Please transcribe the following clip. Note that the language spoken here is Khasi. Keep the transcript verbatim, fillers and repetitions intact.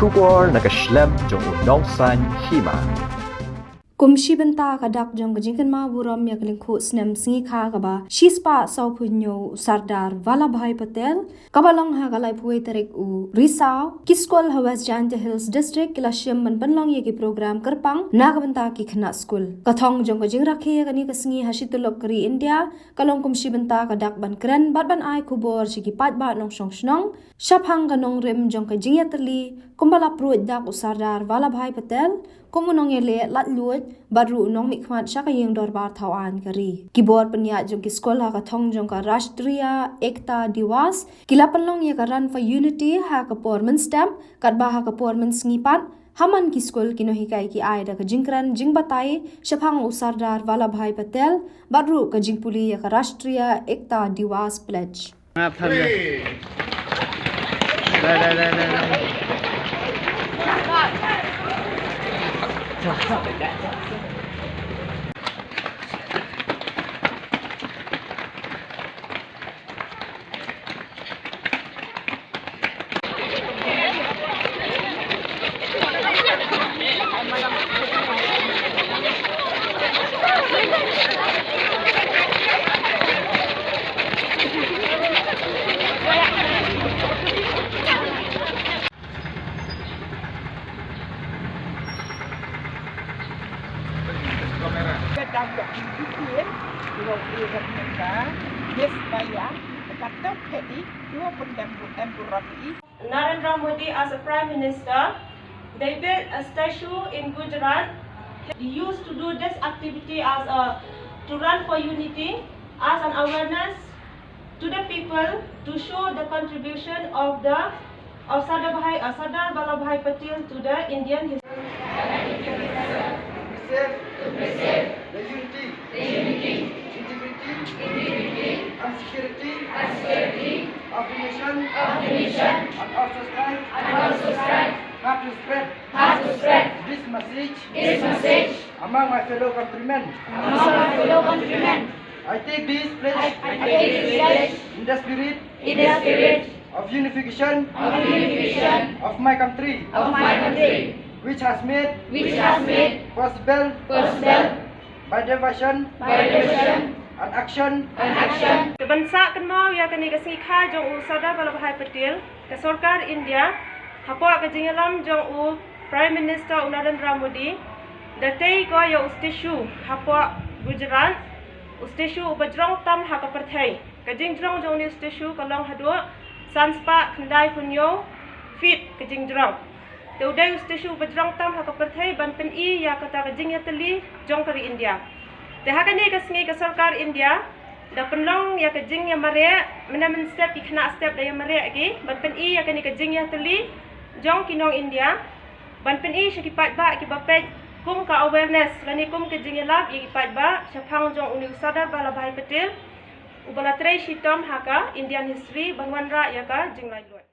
Khubor na ka shlem jong u nongsan hima. Kum shi bynta ka dak jong ka jingkynmaw burom ïa ka lyngkhuh snem sngi kha kaba shispah sawphew hynñiew u Sardar Vallabhbhai Patel, kaba long ha ka laiphew wei tarik u Risaw, ki skul ha West Jaintia Hills District ki la shim ban pynlong ïa ki program kyrpang na ka bynta ki khynnah skul. Ka thong jong ka jingrakhe ïa kane ka sngi ha shi tylli ka ri India ka long kum shi bynta ka dak ban kren bad ban ai khubor sha ki paidbah nongshong shnong shaphang ka nongrim jong ka jingïatylli kumba la pruid dak u Sardar Vallabhbhai Patel kum u nongïaleh laitluid bad ruh u nongmihkhmat sha ka ïing dorbar thaw aiñ ka ri. Ki bor pynïaid jong ki skul ha ka thong jong ka Rashtriya Ekta Diwas ki la pynlong ïa ka Run for Unity ha ka por mynstep, katba ha ka por mynsngi pat ha man ki skul ki nonghikai ki ai da ka jingkren jingbatai shaphang u Sardar Vallabhbhai Patel bad ruh ka jingpule ïa ka Rashtriya Ekta Diwas Pledge. Narendra Modi as a Prime Minister, they built a statue in Gujarat. He used to do this activity as a, to run for unity, as an awareness to the people, to show the contribution of the, of Sardar Bhai, uh, Sardar Vallabhbhai Patel to the Indian history. To preserve, to preserve the unity, the unity, integrity, integrity, and security, and security of the nation, of the nation, and also strive, and also strive hard to spread, hard to spread this message, this message among my fellow countrymen, among my fellow countrymen. I take this pledge, I, I take this pledge in the spirit, in the spirit of unification, of unification of my country, of my country, which has made, which has made possible, possible by devotion, by devotion and action, and action. Te ban sah kynmaw ïa kane ka sngi kha jong u Sardar Vallabhbhai Patel, ka sorkar India, hapoh ka jingïalam jong u Prime Minister u Narendra Modi, da tei ko ïa u statue hapoh Gujarat, u statue uba jrong tam ha ka pyrthei. Ka jingjrong jong une u statue ka long haduh san spah khyndai phew hynñiew feet ka jingjrong. Te u dei u statue uba jrong tam ha ka pyrthei ban pyni ïa kata ka jingïatylli jong ka ri India. Te ha kane ka sngi ka sorkar India da pynlong ïa ka jingïamareh, mynne mynstep ki khynnah step da ïamareh ki ban pyni ïa kane ka jingïatylli jong ki nong India, ban pyni sha ki paidbah kiba peit kum ka awareness lane kum ka jingïalap ïa ki paidbah shaphang jong une u Sardar Vallabhbhai Patel, uba la trei shitom ha ka Indian history ban wanrah ïa ka jinglaitluid.